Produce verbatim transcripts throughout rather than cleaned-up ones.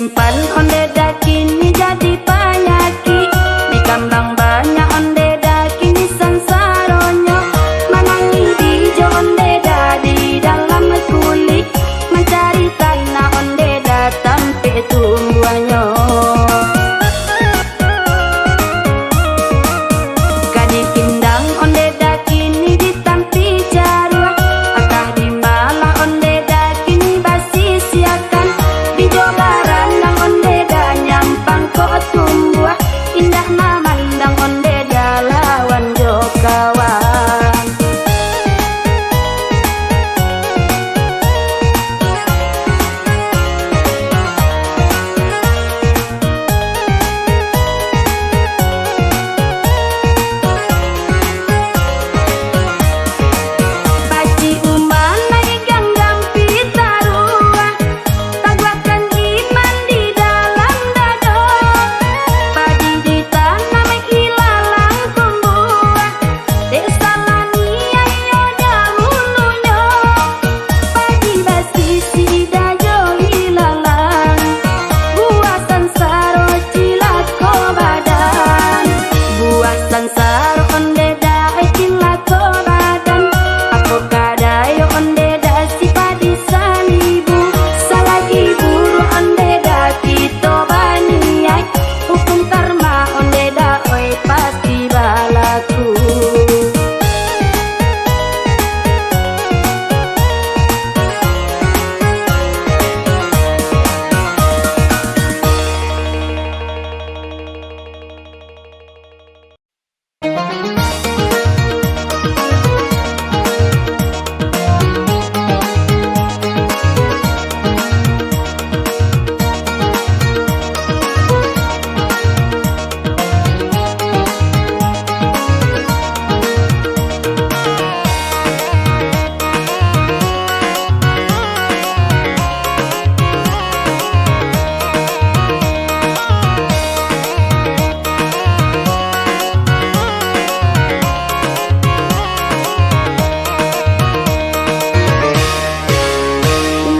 Simpan onde da kini jadi panyakik, dikambang banyak onde da kini sansaronyo, manangih di jo onde da di dalam kulik, mancari tanah onde da tampek tumbuahnyo. Gadih pindang onde da kini di tampi jaruah, atah di malah onde da kini basisiakan, di jo barandang onde da nyampang ko tumbuah, indak mamandang onde da lawan jo kawan. Pacik umah naik ganggam pitaruah, taguahkan iman di dalam dado. Padi ditanam ilalang tumbuah, dek salah niaik iyo dahulunyo. Padi basisi da jo ilalang, buah sansaro cilako badan. Buah sansaro onde da cilako badan. Apo kadayo onde da si padi salibu. Salagi buruak onde da kito baniaik, hukum karma onde da oi pasti balaku.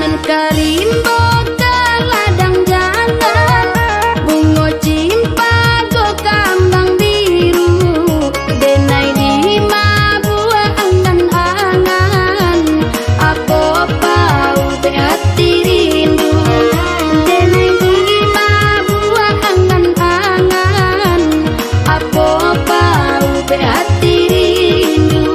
Nan ka rimbo ka ladang jana, bungo cimpago kambang biru, denai di mabuak angan-angan, apo paubek ati rindu, denai di mabuak angan-angan, apo paubek ati rindu.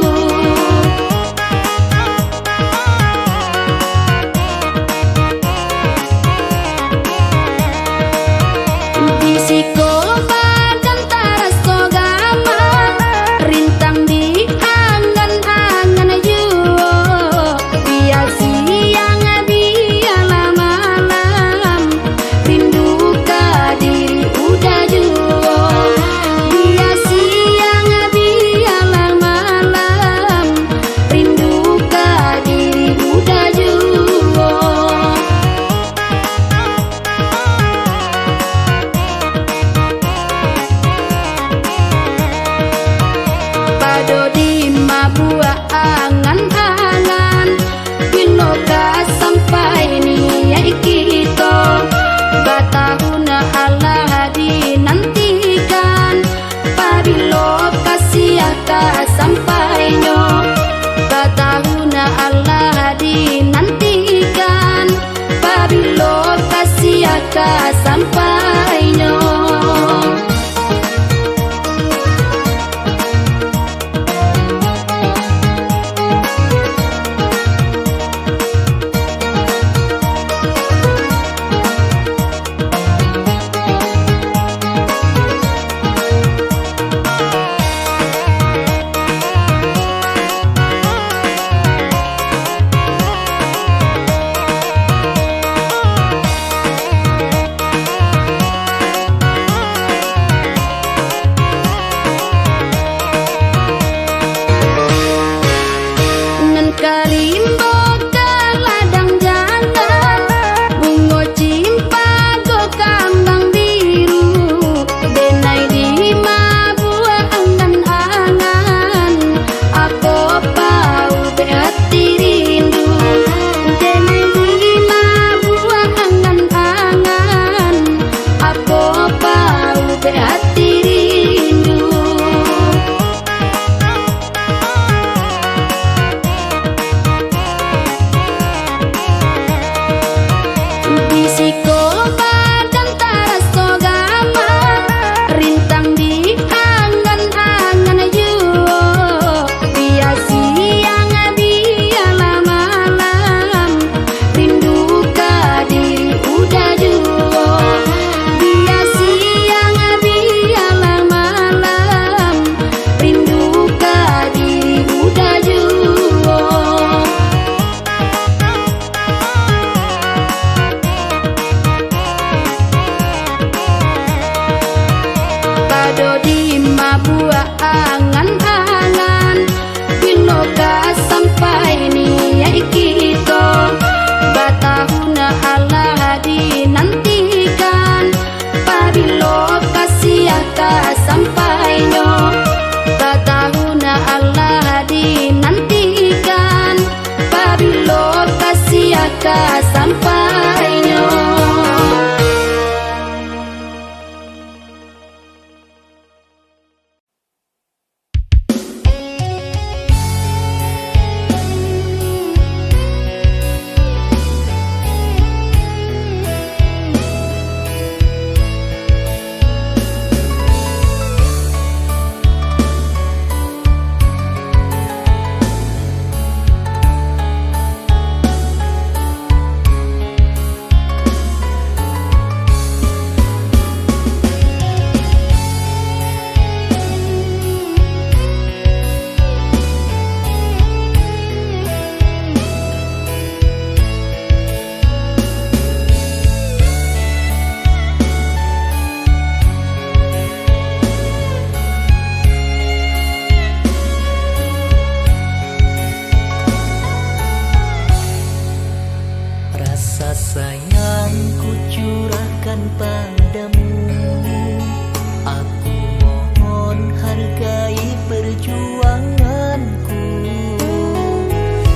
Di siko badan taraso gamang, rintang di angan-angan juo, bia siang bialah malam, rindu ka diri uda juo. Bia siang bialah malam, rindu ka diri uda juo. Pado di mabuak angan-angan, bilo ka sampai niaik kito, batahun alah dinantikan. Pabilo kasiah ka sampainyo, batahun alah dinantikan. Pabilo kasiah ka sampainyo. Sayang ku curahkan padamu, aku mohon hargai perjuanganku.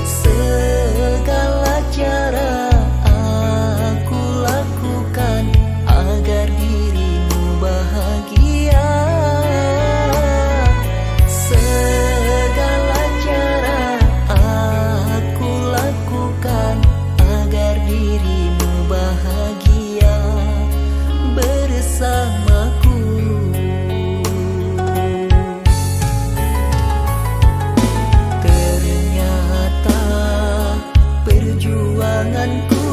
Segala cara aku lakukan agar dirimu bahagia. Segala cara aku lakukan agar dirimu bahagia bersamaku. Ternyata perjuanganku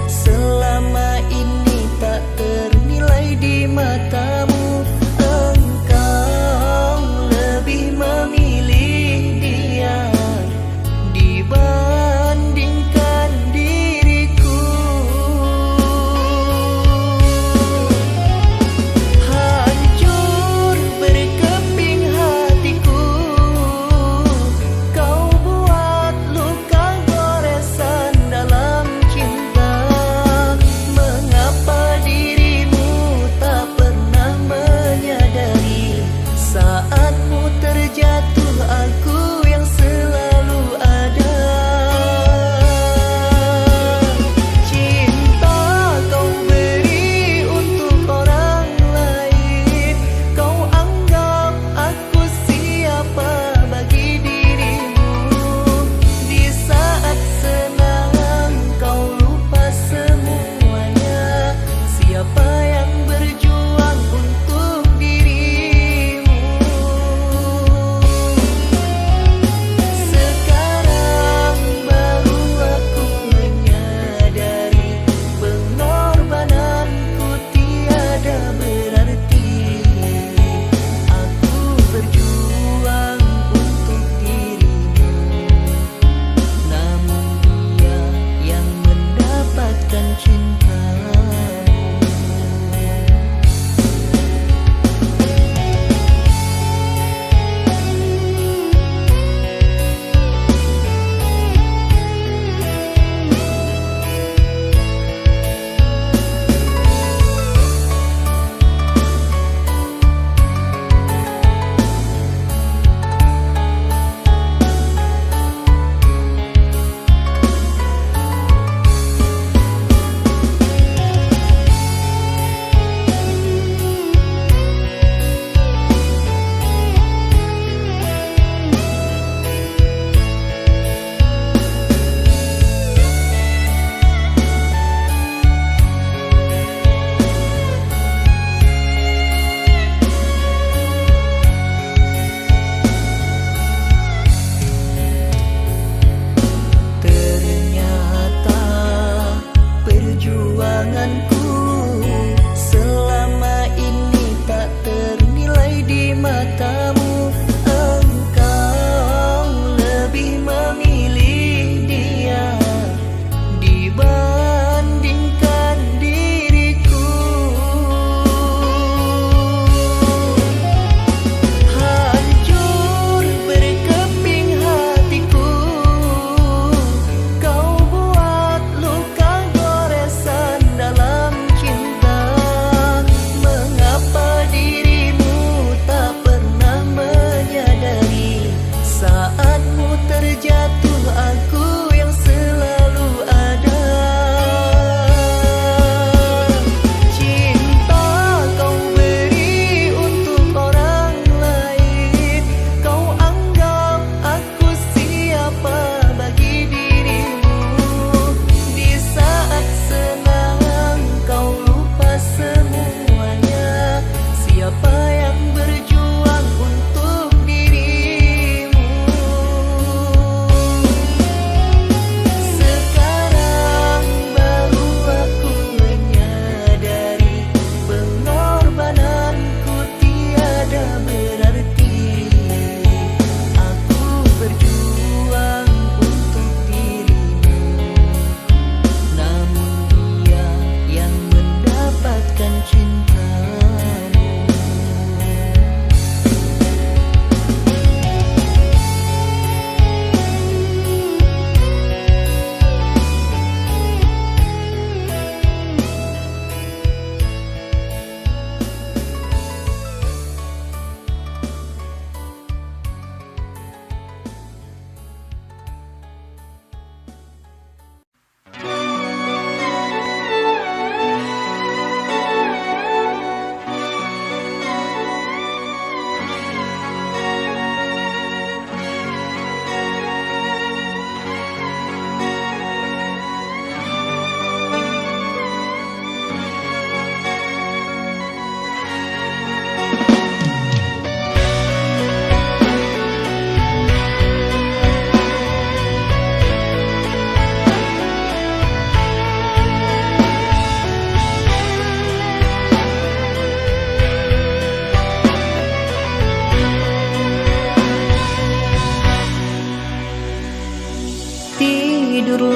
selama ini tak ternilai di matamu. Engkau lebih memilih dia dibandingkan diriku. Hancur berkeping hatiku, kau buat luka goresan dalam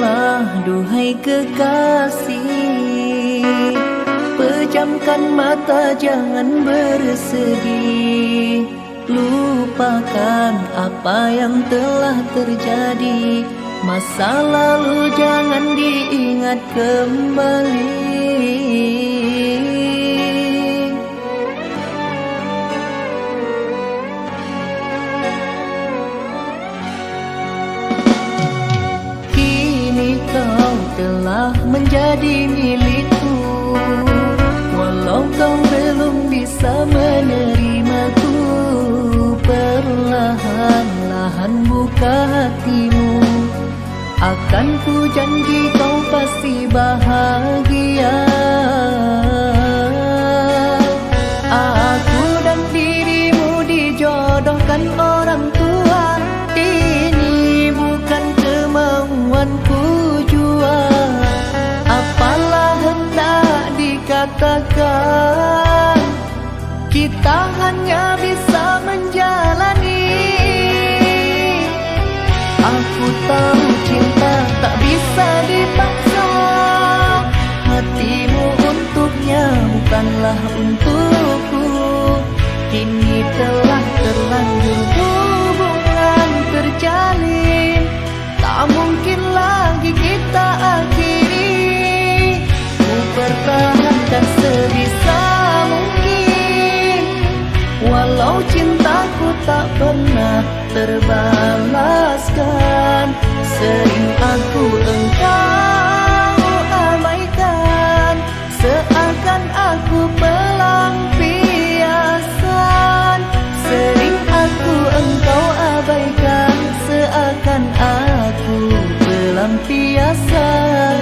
Ah, duhai kekasih, pejamkan mata, jangan bersedih. Lupakan apa yang telah terjadi. Masa lalu jangan diingat kembali. Kini kau telah menjadi milikku, walau kau belum bisa menerimaku. Perlahan-lahan buka hatimu, akan ku janji kau pasti bahagia. Aku dan dirimu dijodohkan orang tua, ini bukan kemauanku jua. Apalah hendak dikatakan, kita hanya bisa menjalani. Aku tahu cinta tak bisa dipaksa. Hatimu untuknya bukanlah untukku. Kini telah terlanjur hubungan terjalin. Tak mungkin lagi kita akhiri. Ku pertahankan sebisa mungkin. Walau cintaku tak pernah terbalaskan, sering aku engkau abaikan. Seakan aku pelampiasan, sering aku engkau abaikan. Seakan aku pelampiasan.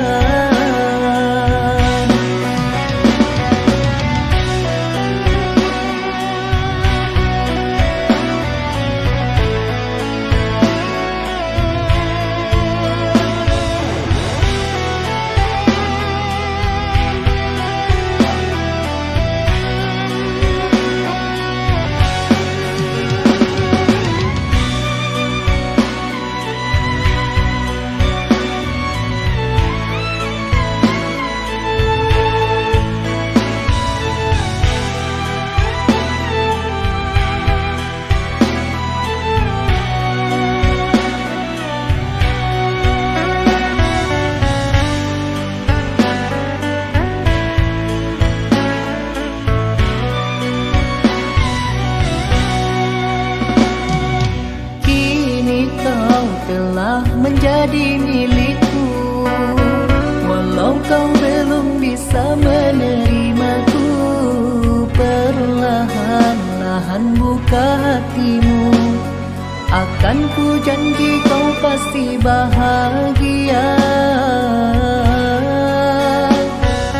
Kini kau telah menjadi milikku, walau kau belum bisa menerimaku. Perlahan-lahan buka hatimu, akan ku janji kau pasti bahagia.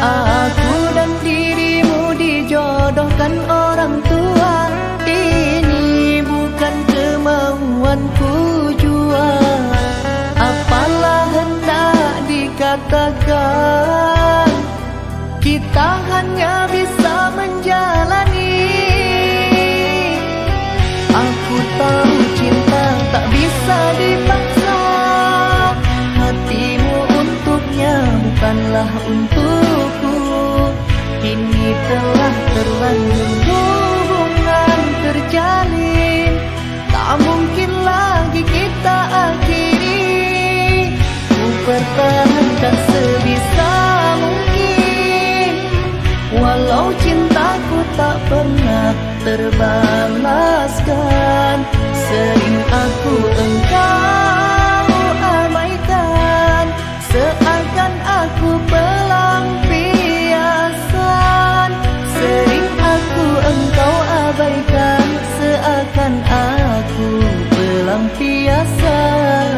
Aku dan dirimu dijodohkan orang tua, ini bukan kemauanku jua. Apalah hendak dikatakan, kita hanya bisa menjalani. Aku tahu cinta tak bisa dipaksa. Hatimu untuknya bukanlah untukku. Kini telah terlanjur hubungan terjalin. Tak mungkin lagi kita akhiri. Ku pertahankan sebisa mungkin. Walau cintaku tak pernah terbalaskan, sering aku engkau abaikan. Seakan aku pelampiasan, sering aku engkau abaikan. Seakan aku pelampiasan.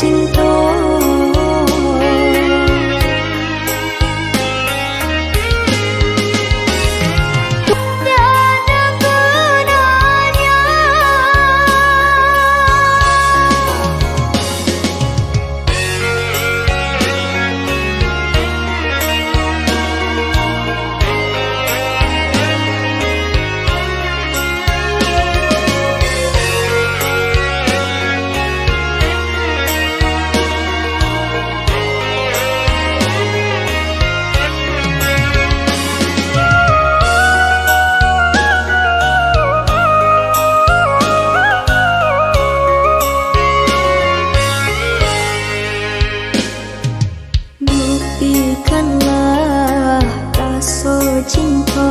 cinto. Buktikanlah raso cinto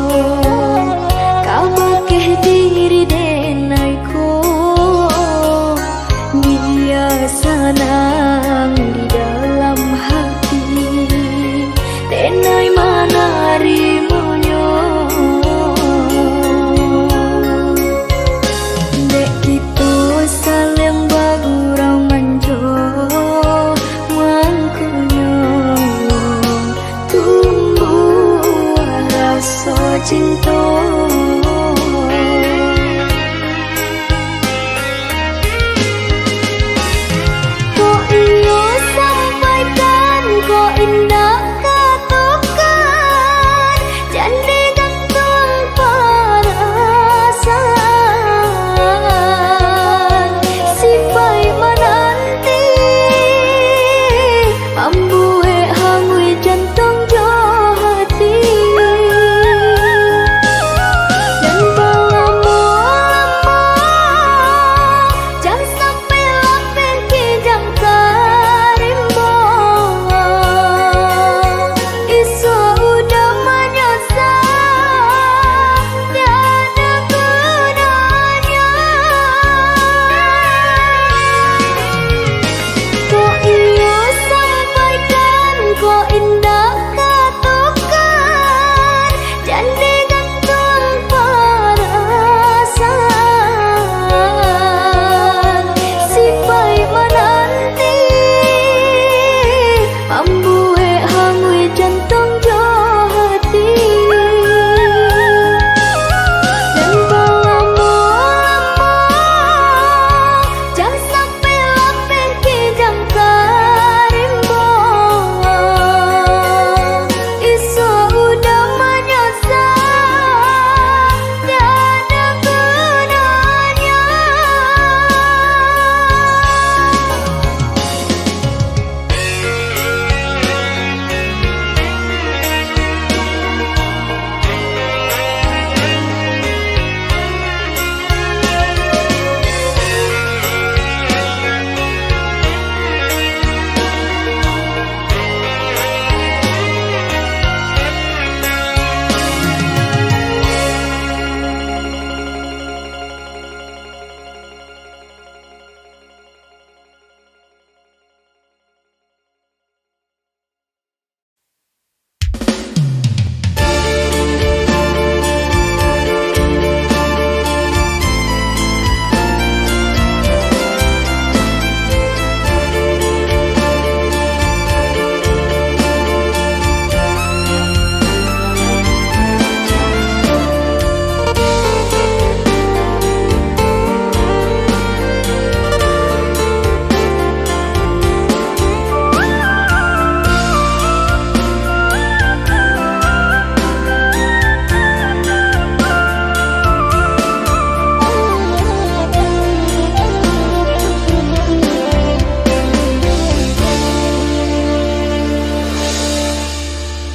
kabake diri denai ko. Bia sanang di dalam hati denai manarimonyo. Dek kito saling bagurau manjo, mangkonyo tumbuah raso cinto. Kok iyo sampaikan, kok indak katokan, jan digantuang parasaan. Sipaik mananti mambuek hanguik jantuang jo hati. Jan balamo-lamo, jan sampai lapeh kijang ka rimbo. Isuak udah manyasa, tiada gunanya. Kok iyo sampaikan, kok indak katokan, jan digantuang parasaan. Sipaik mananti mambuek hanguik jantuang jo hati. Jan balamo-lamo, jan sampai lapeh kijang ka rimbo. Isuak udah manyasa, tiada gunanya.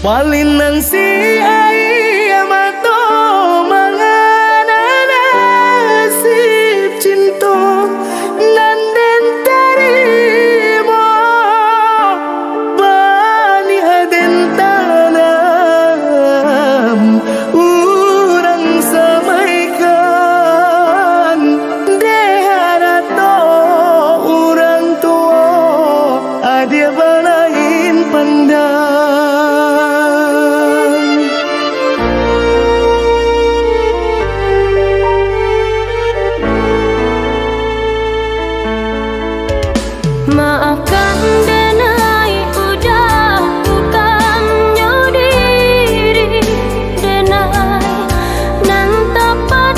Balinang si aia mato mangana nasib cinto nan den tarimo, baniah den tanam, urang samaikan dek harato urang tuo. Adia balain pandang. Maafkan denai, udah bukannyo diri denai nan tapadayo,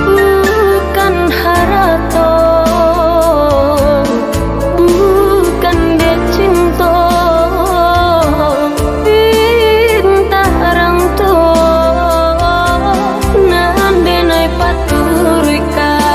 bukan harato, bukan dek cinto, pinta rang tuo nan denai paturuikan.